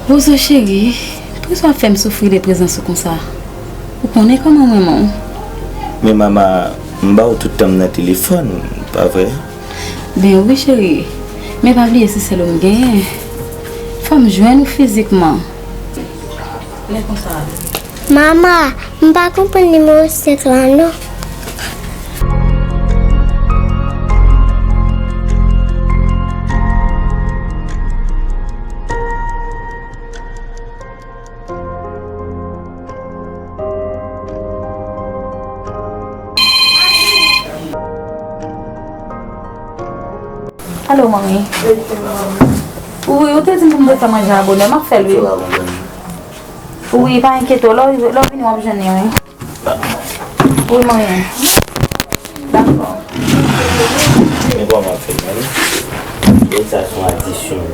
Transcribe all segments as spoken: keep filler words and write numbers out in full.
Rozo cheri, poukisa w ap fè m soufri de prezans ou konsa? Ou konnen kòman m renmen w. Men Mama, m ba w tout tan m nan telefòn, pa vre? Ben wi cheri, men pa bliye se sèl ou m genyen. Fò m jwenn ou fizikman. Lè konsa. Mama, m pa konprann nimewo senk la non. Alo, manmi. Wi, ou te di m pou m te fè manje a bonè. M ap fè l, wi. Wi, pa enkyete w. Lè w, lè w vini, w ap jwenn li, wi. Wi, manmi. Dakò. Men kòman w ap fè l, manmi? Lè sa se yon adisyon.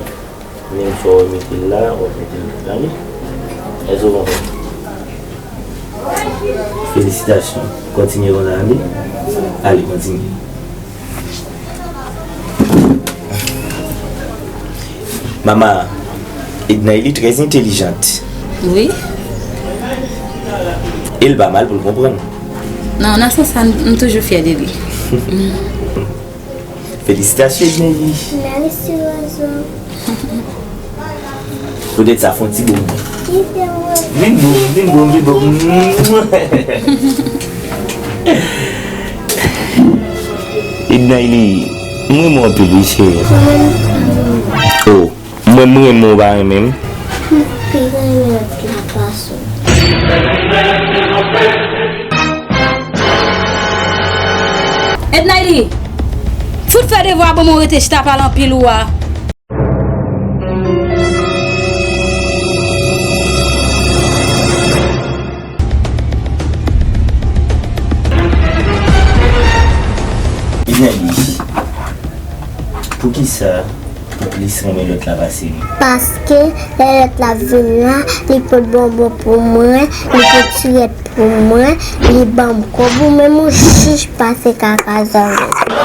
Menm sa w mete l la, w ap mete l la, wi. Èske w konprann? Felisitasyon. Kontinye konsa, wi. Ale, kontinye. Mama, Ednaïly trè entèlijant. Wi. E l pa mal pou l konprann. Non, nan sans sa, m toujou fyè de li. Felisitasyon, Ednaïly. Mèsi, Rozo. Poutèt sa, fè yon ti bo pou mwen. Vin bo, vin bo, vin bo. Ednaïly, m renmen w anpil, wi, cheri. Oh, mwen, m renmen w, pa renmen m? M pi renmen lòt la pase w. Ednaïly, fout fè devwa ban mwen, rete chita pale anpil ou a. Ednaïly, poukisa ou plis renmen lòt la pase m? Paske lè lòt la vin la, li pot bonbon pou mwen, li pot sirèt pou mwen, li ban m kòb, ou menm ou chich pase kaka zòrèy.